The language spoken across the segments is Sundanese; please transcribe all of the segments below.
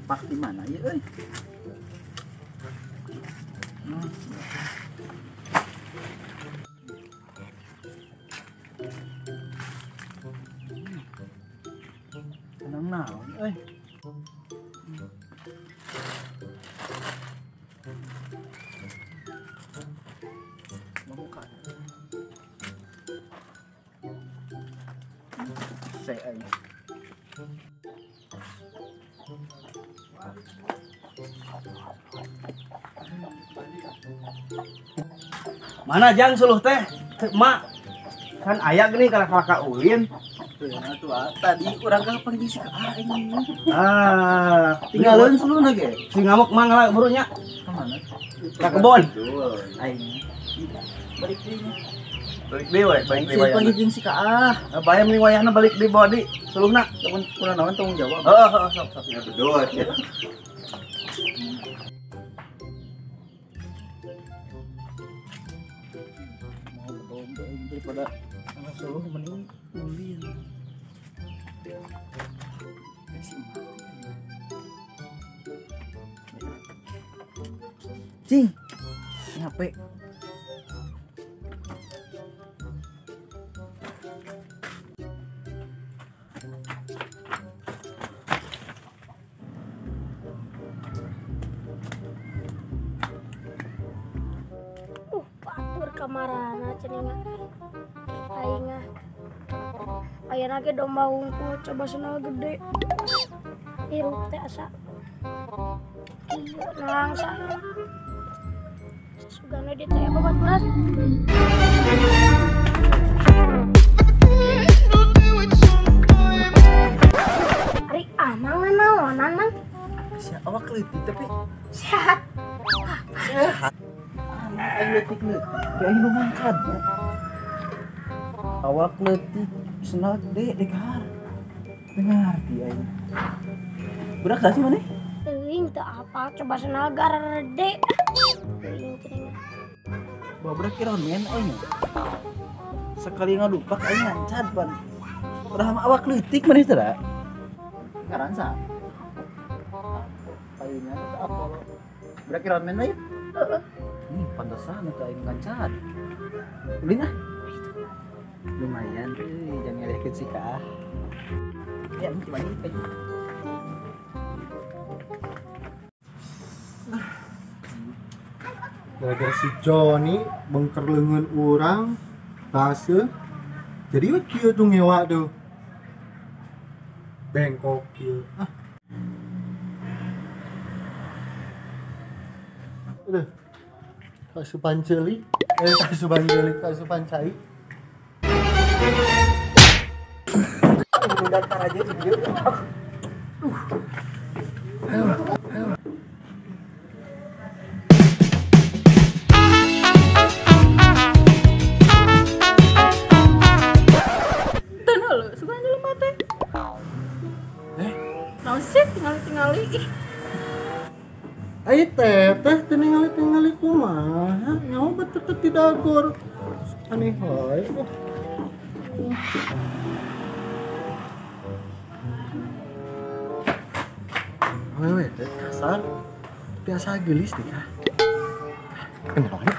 Pak di mana ya euy? Tenang naon euy. Saya aing. Mana jang suluh teh? Mak kan aya geuning kalak-kalak ulin. Tadi urang ka panggil si aing. Ah, tinggalin suluhna ge. Si ngamuk mang lah burunya. Ka mana? Ka kebon. Aing. Balik deui. Balik deui we, balik deui. Panggil jeung si Kaah. Bae mending wayahna balik deui bawa di suluhna. Lamun kuna naon tanggung jawab. Heeh, heeh, sok sok. Ya betul. Daripada sama suluh mending ulin. Cing, ini HP. Batur kamarana cenah. Aing ah. Ayeuna ge domba wungkul coba senal gede. Hirup teh asa. Ieu nalangsa. Sugana di teh babaturan. Ari amang naonan mang? Sia awak leutik tapi sehat. Sehat. Aing leutik-leutik, aing nu mangkat. Awak leutik senal gede dengar. Dengar ti aing. Budak sih maneh? Teuing teu apal coba senal garede. Teuing cenah. Bawa budak kira men aing. Sekali ngadupak aing ngancan pan. Udah mah awak leutik maneh teh da. Ngaran sa. Aing teu apal. Budak kira men aing. Heeh. Pantesan teu aing ngancan. Ulin ah. Lumayan euy, jangan ngelehkeun si Kaah. Ya, coba ini. Gara-gara si Joni bengker leungeun urang baseuh. Jadi we kieu tuh ngewa tuh. Bengkok kieu. Ah. Udah. Kasupan ceuli, kasupan ceuli, kasupan cai. Udah daftar aja di video. Teu heuleuh, sugan jelema teh. Naon sih tingali-tingali ih. Ai teteh teu ningali-tingali kumaha? Nyawa betul teu tidagor. Aneh wae. Wewe teh kasar. Biasa geulis nih kah. Kenapa ya?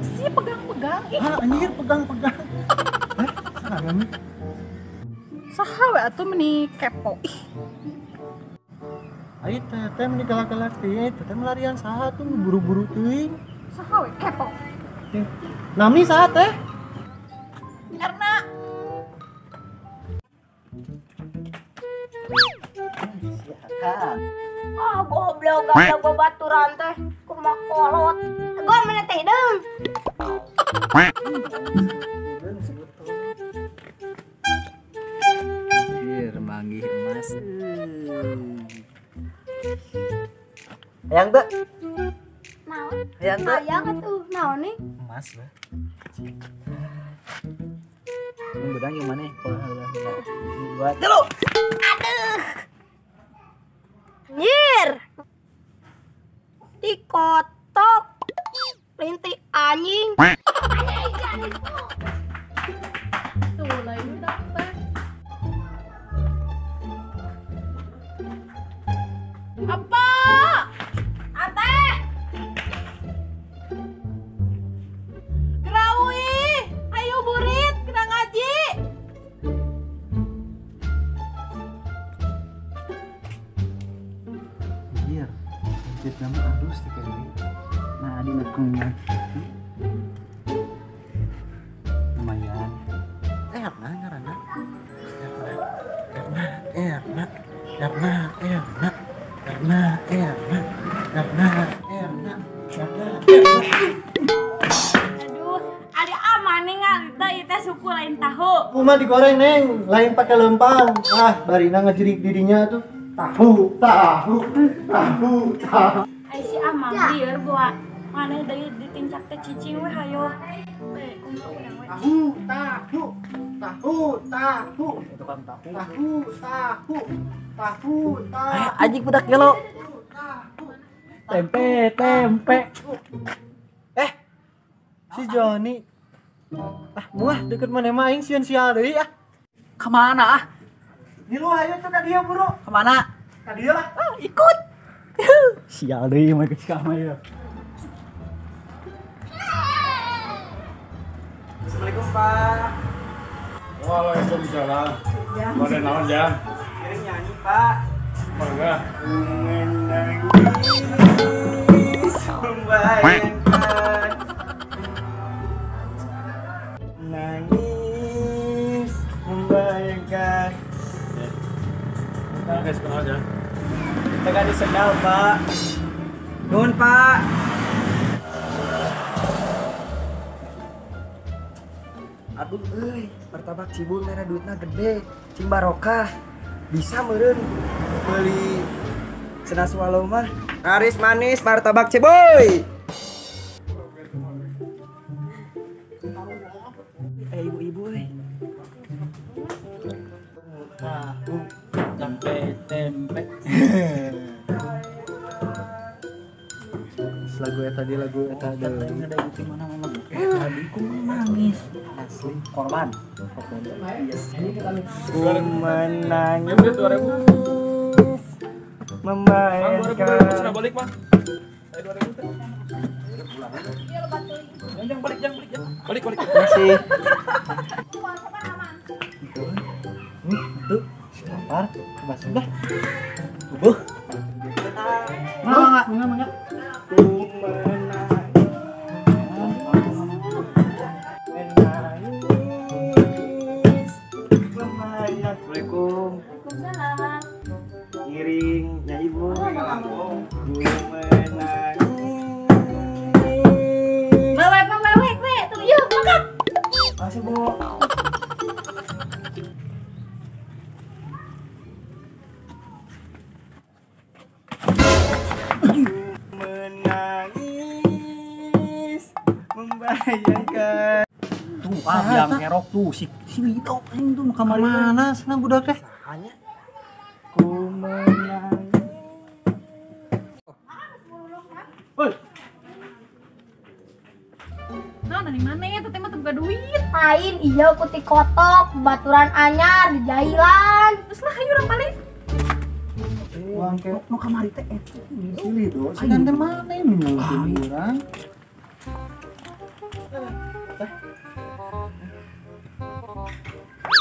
Si pegang-pegang ih. Ah, anjir pegang-pegang. Hah? Saha nih? Saha we atuh meni kepo ih. Ai teteh meni galak-galak teuing, teteh melarian saha tuh buru-buru teuing. Saha we kepo. Nami saha teh? Erna. Ah, goblok goblok babaturan teh kumaha kolot. Gua mana teh deung. Anjir, manggih emas. Hayang teu? Naon? Hayang teu? Hayang atuh, naon nih? Emas lah. Ini bedang yang mana? Dua, tilu. Aduh. Anjir. Dikotok. Lintih anjing. Anjing tuh lain udah teh. Apa? Ate. Gerawi, ayo burit kena ngaji. Iya, pencet nama alus teh ini. Nah, di nekungnya. Lumayan. Erna ngaranna. Erna, Erna, Erna, Erna, Erna, Erna, Erna, Erna, Erna, Erna. Aduh, ada aman ningali teh ieu teh suku lain tahu. Kumaha digoreng neng, lain pakai lempang. Ah, barina ngejerik dirinya tuh. Tahu, tahu, tahu, tahu. Ai si amang lieur buat maneh deui ditincak teh cicing we hayo. We, kumaha urang we. Tahu, tahu, tahu, tahu. Tukang tahu. Tahu, tahu, tahu, tahu. Anjing budak gelo. Tempe, tempe. Eh, si Joni. Ah, muah deket mana mah aing sieun sial deui ah. Kemana ah? Ngilu hayu tuh ka dieu buru. Kemana? Ka dieu lah. Ah, ikut. Sial deui mah geus ka mah ya. Assalamualaikum, Pak. Waalaikumsalam. Pada naon jang? Kirim nyanyi, Pak. Mangga. Menangis membayangkan. Nangis membayangkan. Guys, kenal jang. Kita kan di sendal, Pak. Nuhun, Pak. Aduh euy, martabak Cibul merah duitna gede, cing barokah. Bisa meureun beli sena swallow mah. Laris manis martabak Ciboy. Eh ibu-ibu euy. Tahu, tempe, tempe. Lagu eta di lagu eta deui. Ada bukti mana mah lagu eta di kumaha nangis. Asli korban. Yes. Ku menangis membayangkan. Balik, Pak. 2000 teh. Jangan balik, jangan balik, jangan. Balik, balik. Masih. Tuh, lapar, masuk dah. Tubuh. Mangga, mangga, mangga. Ku menangis menangis membayangkan. Assalamualaikum. Waalaikumsalam. Ngiring ya ibu. Ku menangis. Mewek, mewek, we, tuh yuk, makan. Masuk, Bu. Menangis membayangkan. Tuh, ah, biang kerok tuh si si Wido anjing tuh kamari. Mana sana budak teh? Hanya ku menangis. Woi, Nah, dari mana ya teteh mah teu boga duit. Lain iya ku ti kotok, baturan anyar di jahilan. Terus lah hayu urang balik. Uang ke nu kamari teh eta. si Lido, si tante mana ini nungguin urang?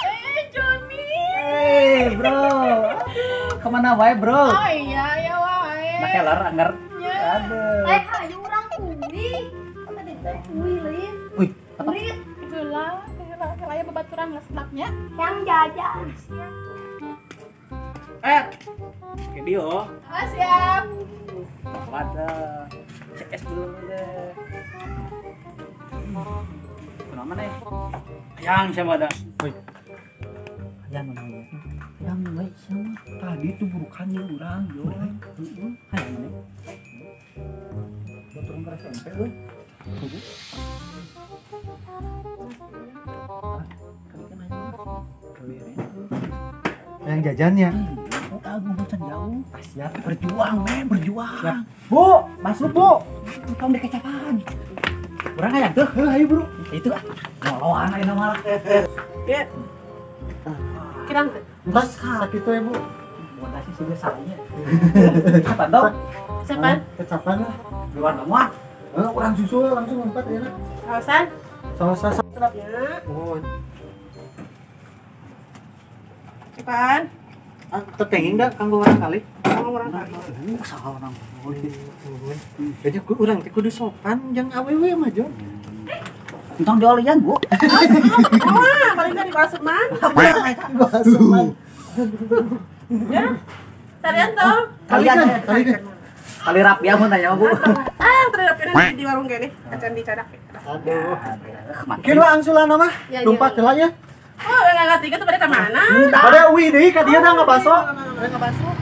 Eh, Joni. Eh, bro. Aduh, kemana wae, bro? Oh iya, ya wae. Nah, kelar anggar. Ya. Aduh. Eh, hayu urang kuwi. Tadi teh kuwi lain. Wih, apa? Kuwi Heula, heula, heula ya babaturan geus sedapnya. yang jajan. Eh. Oke, Dio. Ah, siap. Pada CS dulu deh. Kenapa nih? Yang siapa ada? Woi. Yang mana? Yang we siapa? Tadi tuh burukannya urang, yo. Heeh. Hayang mana? Baturan ke SMP euy. Tunggu. Ah, kali kan aja. Yang jajannya. Tahu bocan jauh. Siap. Berjuang, men, berjuang. Siap. Bu, masuk Bu. Kamu dikecapan. Urang hayang tuh. Heuh hayu bro. Itu ah. Ngoloan ayeuna malah. Ya. Kirang teh. Entas sakitu ya, Bu. Modal sih sudah sahunya. Kapan dong? Kapan? Kecapan lah. Luar semua. Urang susul langsung lompat ya. Saosan? Saosan. Sebabnya. Mohon. Kapan? Ah, tetenging da kanggo urang kali. Kanggo urang kali. Saha urang. Jadi urang teh kudu sopan jeung awewe mah, Jon. Entong diolian, Bu. Wah, paling tadi basuman. Basuman. Ya. Tarian toh. Kalian kali rapi mun tanya Bu. Ah, terapi di warung kene, acan dicadak. Aduh. Kieu angsulan mah, lumpat heula nya. Oh, enggak tiga tuh pada ke mana? Pada uwi deui ka dieu da ngabaso. Pada ngabaso.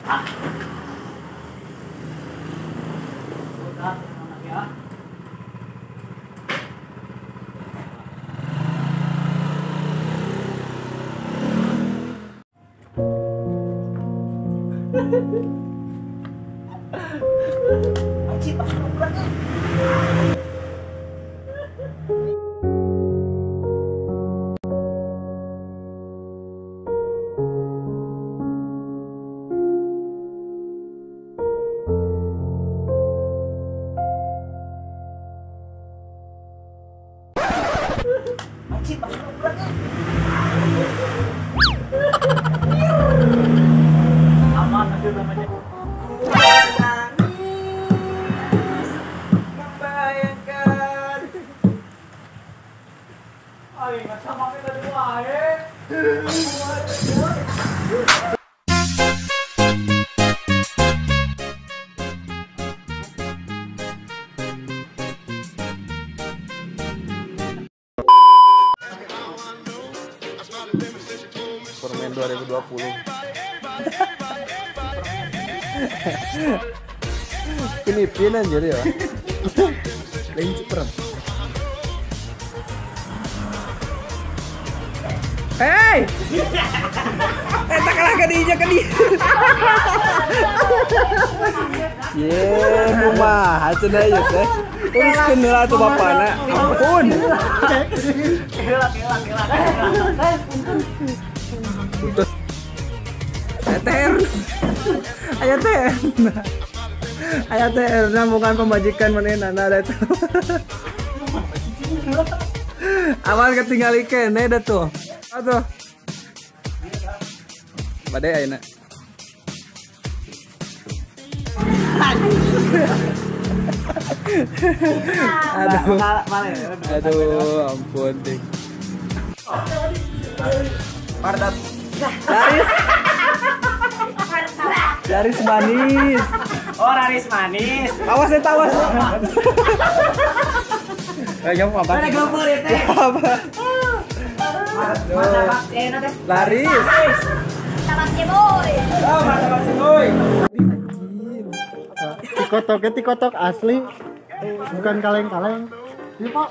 Ah. Udah, ya. Aman hasil namanya. Nangis membayangkan. Ayo nggak sama kita tadi wae. Permen 2020. Filipina anjir ya. Lain cuperan. Hei. Eta kalah ka dinya ka dieu. Ye, kumaha cenah ieu teh. Teruskeun heula atuh bapana. Ampun. Kela kela kela. Putus. TR. Aya TR. Aya TR na bukan pemajikan manehna ada itu. Awan ketinggali kene da tuh. Atuh. Bade ayeuna. Aduh. Aduh, ampun deh. Martab. Laris. Laris manis. Oh, laris manis. Awas ya, awas. Eh, kamu apa? Ada gempur ya, teh. Apa? Martabak teh. Laris. Martabak ceboy. Oh, martabak ceboy. Tikotoknya tikotok asli, bukan kaleng-kaleng. Iya, Pak.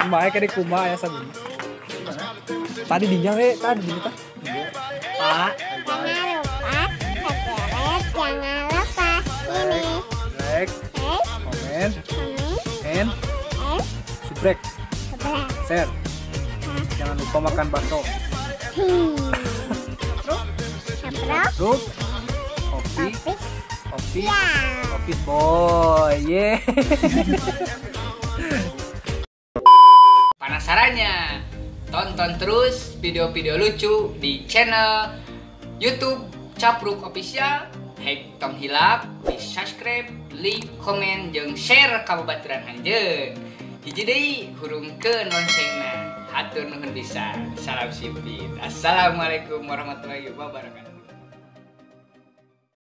Kumaha kene kumaha ya sabun. Tadi dinya we, tadi dinya tah. Pak, jangan lupa subscribe, jangan lupa ini. Like, comment, and subscribe, share. Jangan lupa makan bakso. Grup, kopi, kopi boy, yeah. Penasarannya? Tonton terus video-video lucu di channel YouTube Capruk Official. Hek tong hilap di subscribe, like, komen, jeung share ka babaturan anjeun. Hiji deui hurungkeun loncengna. Hatur nuhun pisan. Salam sipit. Assalamualaikum warahmatullahi wabarakatuh.